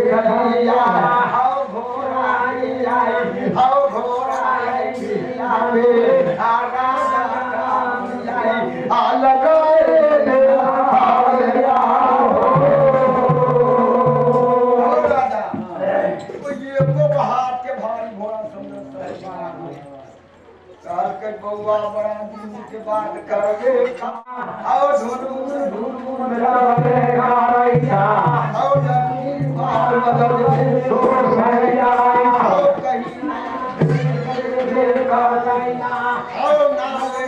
देखलिया हौ घोड़ा आई हौ घोड़ा आई आ राजा काम आई आ लगाए दे राजा एको हाथ के भारी घोड़ा समझ कहलकै बौआ बड़ा दिन के बाद करबे और धुनु धुनु रवे गारैया और जमीन बाहर बदल छोड़ भैया और कहीं करैया और नावे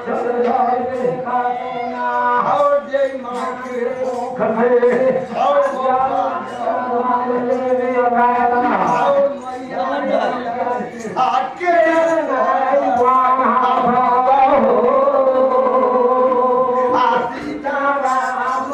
चल जाए खाना और जय माँ के खसे और बौआ और मैया आके सीताराम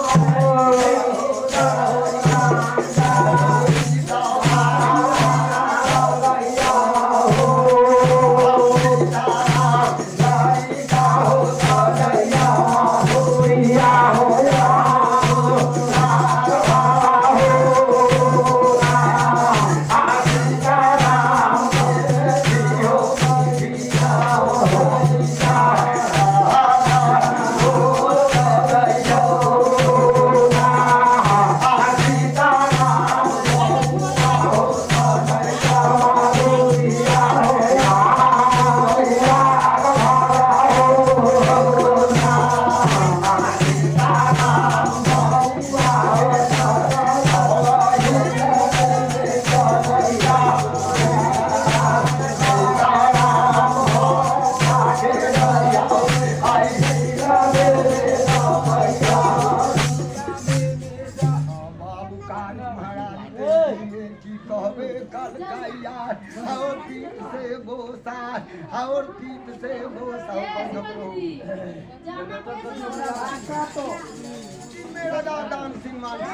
बाबू कान महाराज की कहबे कल कैया और पीठ से बोसा और पीठ से बोसा राजा दान सिंह मान सिंह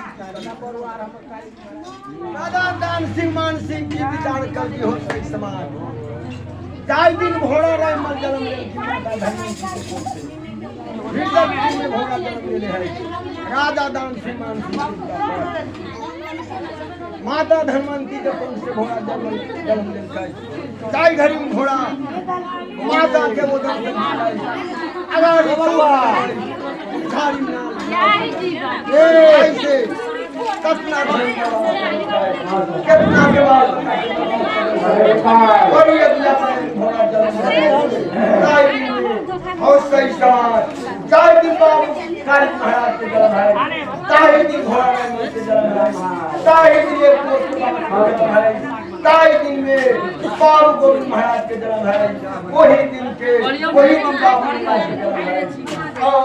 राजा दान सिंह मान सिंह की विचार कल की हो सही समाज जाय दिन घोड़ा राय मल जन्म लेलखिन माता धनी जी के कोख से हृदय में घोड़ा जन्म लेले है राजा दान सिंह मान सिंह की माता धनवंती के कोख से घोड़ा जन्म जन्म लेलकै जाय घड़ी में घोड़ा माता के वो दर्शन अगर झाड़ी में ऐसे कतना कितना के बाद और ये दिया घोड़ा जन्म और सही समाज चार दिन बाबू काली महाराज के जन्म है ताही दिन घोड़ा में के जन्म है ताही दिन एक कोस के जन्म है ताही दिन में बाबू गोविंद महाराज के जन्म है वही दिन के वही दिन बाबू महाराज के जन्म है और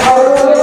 Oh,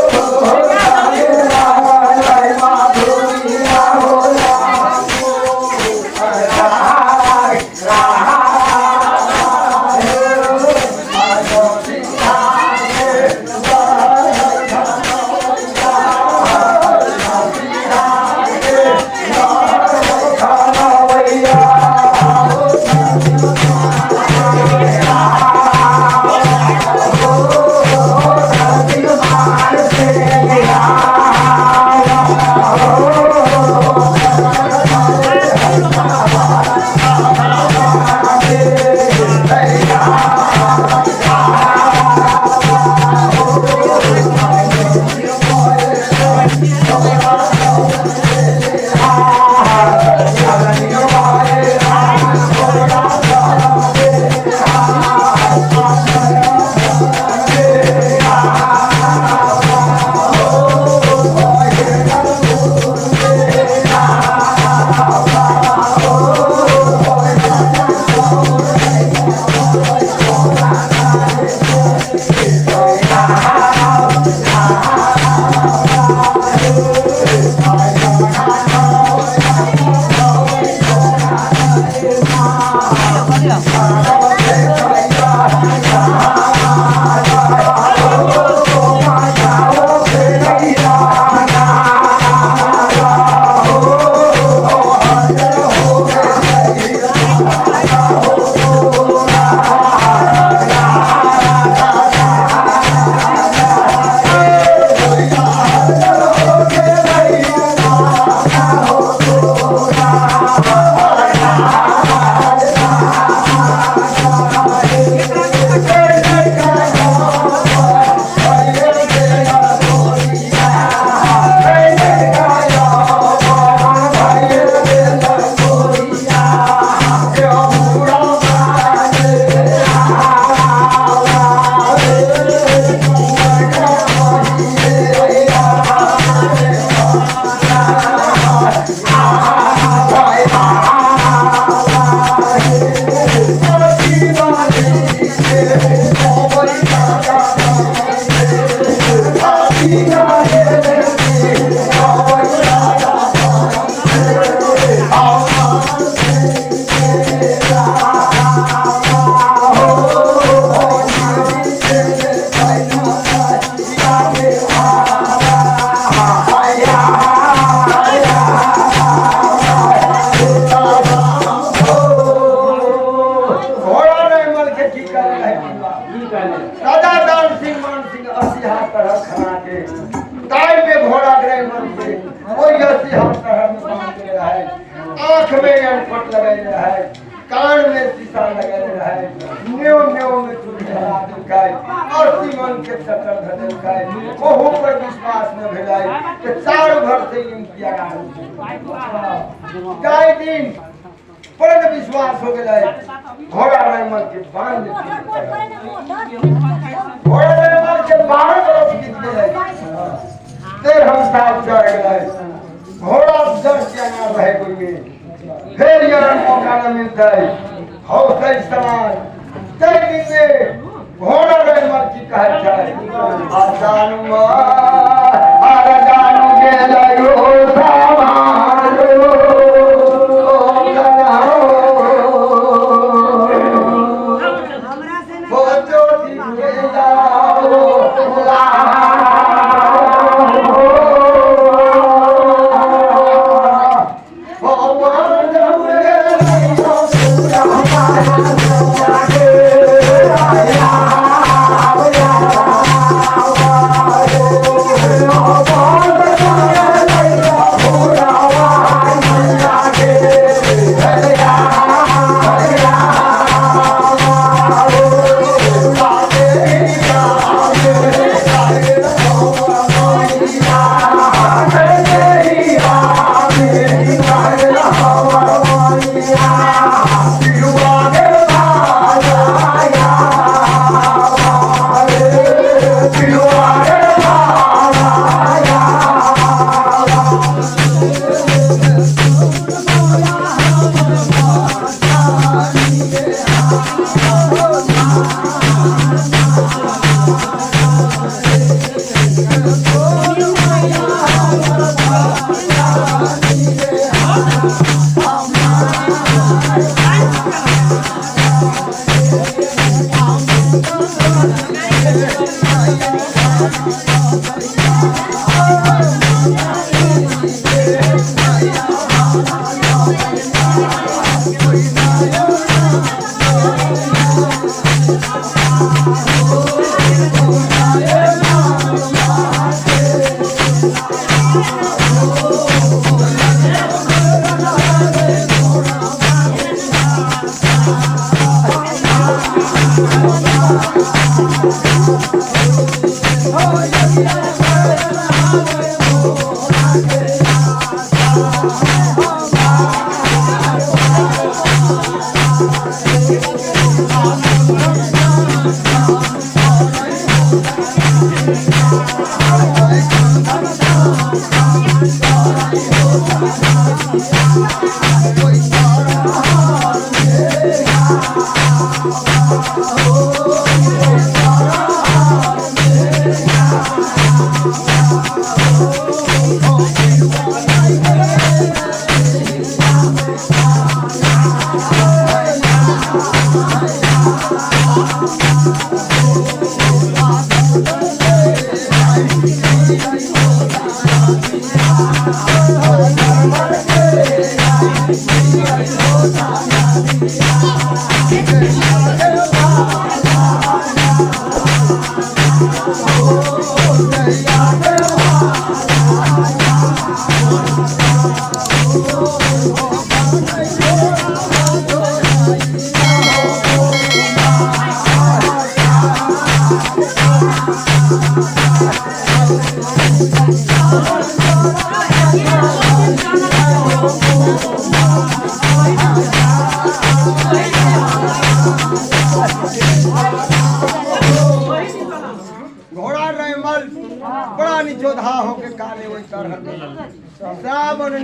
अस्सी हाथ तरह खना के ताई में घोड़ा गए मन से वही 80 हाथ तरह में बांध के रहे, आंख में अनपट लगाए रहे, कान में शीशा लगाए रहे, न्यो न्यो में चूड़ी हरा दिलकाय 80 मन के चटर धदेलकाय। ओहू पर विश्वास न भेलाय के चारों घर से इम्तिया गाय दिन पर विश्वास हो गया। घोड़ा रैमल के बांध घोड़ा रैमल के 12 बरस बीत गए, 13 साल चढ़ गए, घोड़ा जड़ के ना रहे कोई में फिर यार मौका न मिलता है। हो सही समान तय दिन में घोड़ा रैमल की कहे जाए आजानु आ जानू गेलो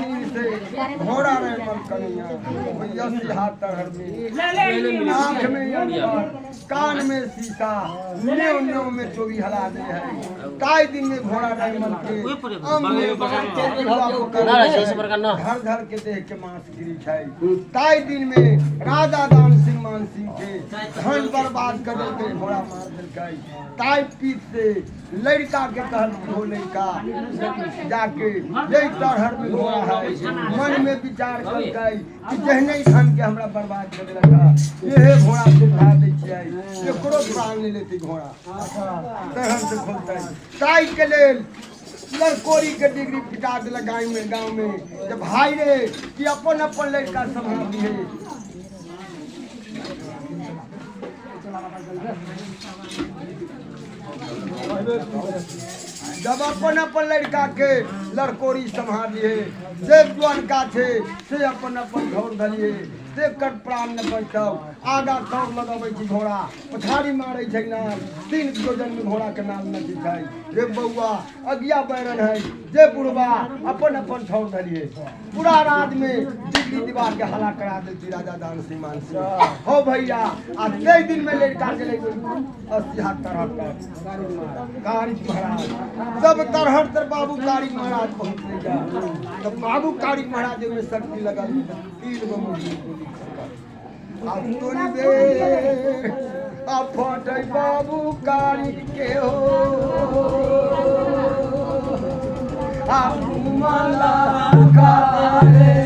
घोड़ा रैमल कन्हैया में आंख में कान में शीशा न्यो न्यो में चोरी हला दे है। ताई दिन में घोड़ा रैमल के घर घर के देख के मांस गिरी है। ताई दिन में राजा दान सिंह मान सिंह के धन बर्बाद कर दिल घोड़ा मार दिल। ताई पीठ से लड़का के कहल हो लड़का जाके यही तरहर में घोड़ा है। मन में विचार करकै कि जहने धन के हमरा बर्बाद कर देलक, इहे घोड़ा से उठा दै छियै, एकरो प्राण ले लेतै घोड़ा तरहर से खोलतै। ताहि के लेल लड़कोरी के डिग्री पिटा देलक गाँव में, गाँव में जब भाई रे कि अपन अपन लड़का सम्हार दिहे। जब अपन अपन लड़का के लड़कोरी सम्हार लिए, से जुअनका छे से अपन अपन घोर धलिए, से कर प्राण न बचौ। आगा दौड़ लगबै छी घोड़ा, पछाड़ी मारै छै नाम, 3 योजन में घोड़ा के नाम न छै। रे बौआ अगिया बैरन है जे बुढ़बा अपन अपन ठौर धलिए। पूरा राज में डिग्री दीवार के हला करा देती राजा दान सिंह मान सिंह। हो भैया आ कई दिन में लड़का के ले 80 हाथ तरहर तर कारी महाराज, सब तरहर तर बाबू कारी महाराज पहुँच जा। तब बाबू कारी महाराज में शक्ति लगल 3 गो मुर्गी फटै बाबू कारी के हो माला कारे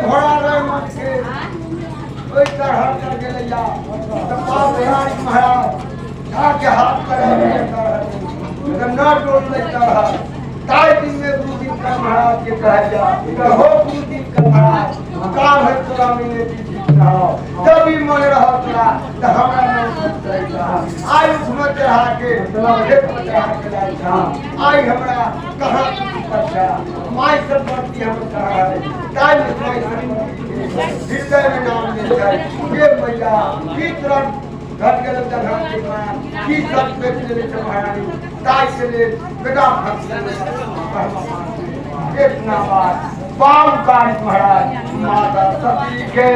घोड़ा रहे मन के ओइ तरह कर गेलैया त बाप राज महाराज जाके हाथ करे तरह न डोल ले तरह ताई दिन में गुरु दिन का महाराज के कहैया हो गुरु दिन का महाराज का है तोरा मिले की ठीक रहो जब भी मन रहो तोरा त हमरा मन खुश रहता आई उसमें चढ़ा के खेत में चढ़ा के जाइ छा आई हमरा कहाँ दिक्कत छा माई सब बढ़ती हम चढ़ा है ताई में माई सब हृदय में नाम ले जाए ये मैया की तुरंत घट गेल जगह के मां की सब बेच लेने छै महारानी ताई से ले बेटा भक्त इतना बात बाम कारी महाराज माता सती के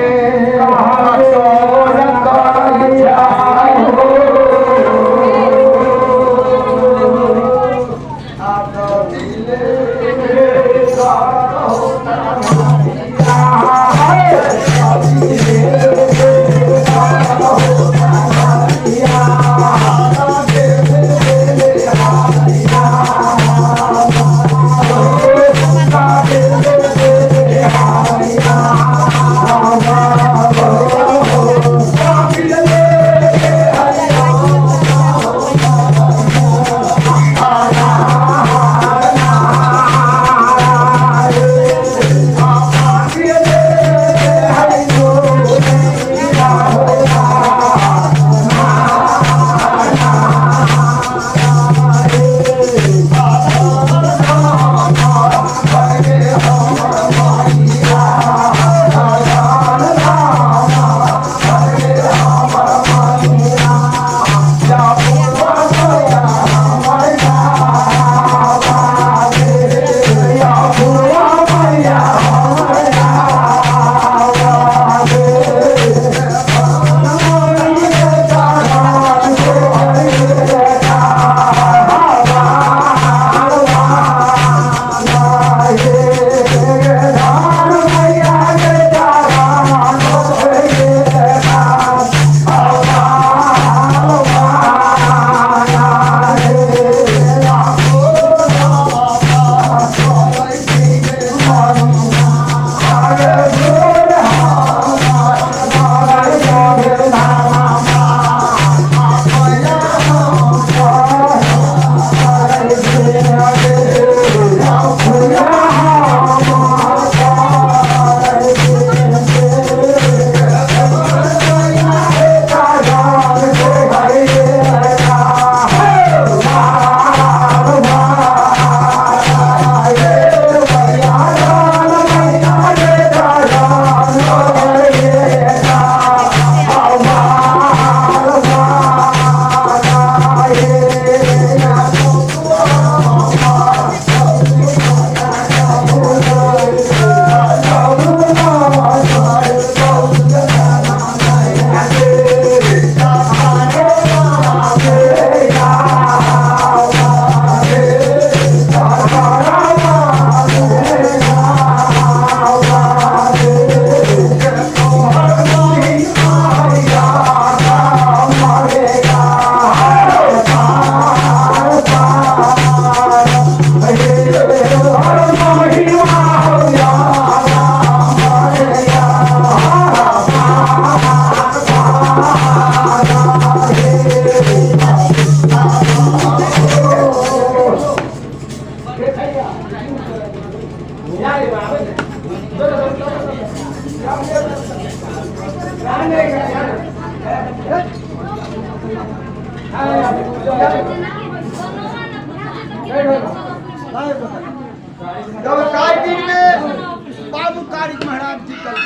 जब काय दिन में बाबू कारिक महाराज जी कल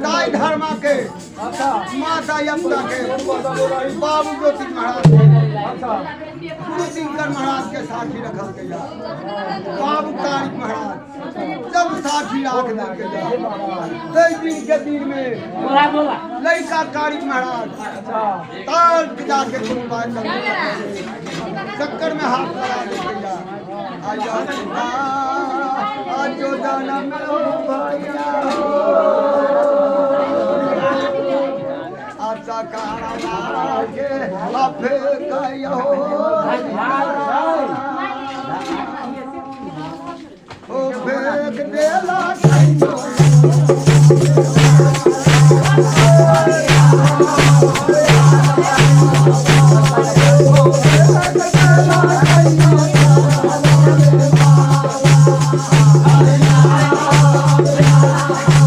दाई धर्मा के माता यमुना के बाबू ज्योति महाराज गुरु शंकर महाराज के साथी रखल के जा बाबू कारिक महाराज जब साथी राख दे के जा तई दिन के दिन में लड़का कारिक महाराज ताल पिता के कुंबा चल चक्कर में हाथ लगा दे के जा आजो जन्म हो भैया अच्छा कारा के अफे कयो ओ फेंक देला। ना।